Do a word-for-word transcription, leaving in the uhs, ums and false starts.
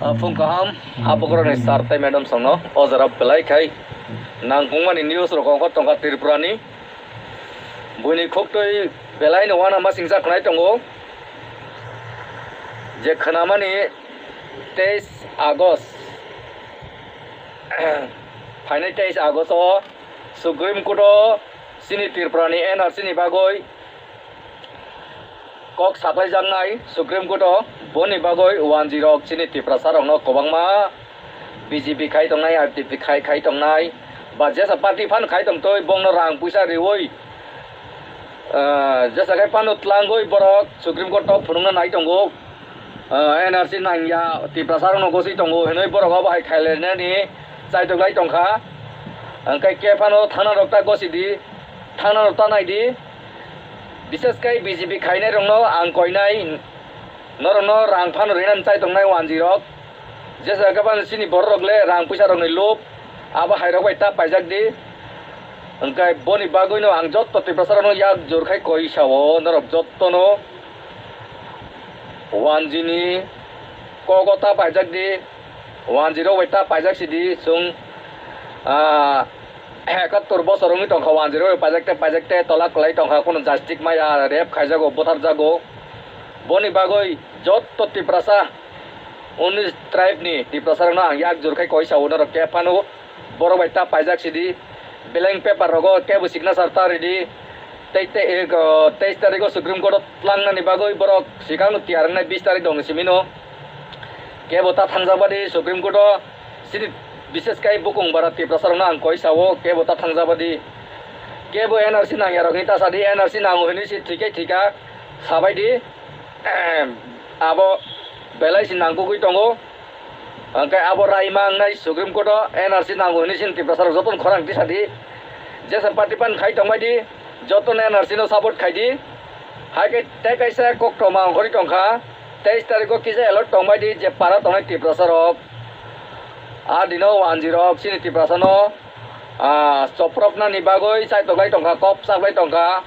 Ah, phung kaham, abokorokni sir tei madam songno o jora belai khai nangkukmani news rok ongkha tongkha Tripurani. Buini khuktwi belai no uanama singjak khnai tongo. Je khnamani teis August, phainai teis August o Supreme Court o chini Tripurani N R C ni bagwi kok saklaijaknai Supreme Court o, boni bagwi wanjwi rok chini Tiprasa rokno kwbangma B J P khai tongnai, R T P khai, khai tongnai, ba jesa party phano khai tongtwi, bongno rang puisa riwi, ah, jesa khai phano tlangwi borok Supreme Court o phunukna nai tongo. Ah, N R C nangya, Tiprasa rokno goswi tongo hinwi borok obo hai khailainani chaitok lai tongkha. Hwnkhe khe phano thana rok ta gosidi, thana rok ta naidi. Bises khe B J P khainai rokno ang koinai, norokno rang phano rinani chai tongnai wanjwi rok. Jesa khe phano chini borok rok le rang puisa rokni lob, abo hai rok bai ta paijak di. Hwnkhe boni bagwi no ang jotto Tiprasa rokno yak jor khai koi sao, norok jotto no wanjwi ni kogo ta paijak di, wanjwi rok bai ta paijak sidi chwng, ah, ekattor bosor wngwi tongkha, wanjwi rok bai paijak te, paijak te tola kwlai tongkha, kheno jastik maya rep khaijago, butharjago. Boni bagwi jotto Tiprasa unnish tribe ni Tiprasa rokno ang yak jor khai koi sao, norok khe phano borok bai ta paijak sidi, blank paper rogo kebo signature ta ridi. Tei, tei, eh, go, teis tarik o Supreme Court o tlangnani bagwi borok swkang no tiyar wngnai, bis tarik dong simino. Kebo ta thangjak badi Supreme Court o chini bises kai bukung bara Tiprasa rokno ang koi sao, kebo ta thangjak badi. Kebo N R C nangya rok hinwi ta sadi, N R C nango hinwi si thwikai thwika sabai di. Abo belai si nangkukwi tongo. Hwnkhe abo raima wngnai Supreme Court o N R C nango hinwi chini Tiprasa rok jotono khorang tisadi. Jesa party pan khai tongbai di, jotono N R C no support khai di. Hai khe tei kaisa koktwma ongkhorwi tongkha, teis tariko kisa alert tongbai di je para tongnai Tiprasa rok. A dino wanjwi rok chini Tiprasa no, ah, chopropnani bagwi chaitok lai tongkha, kop sak lai tongkha.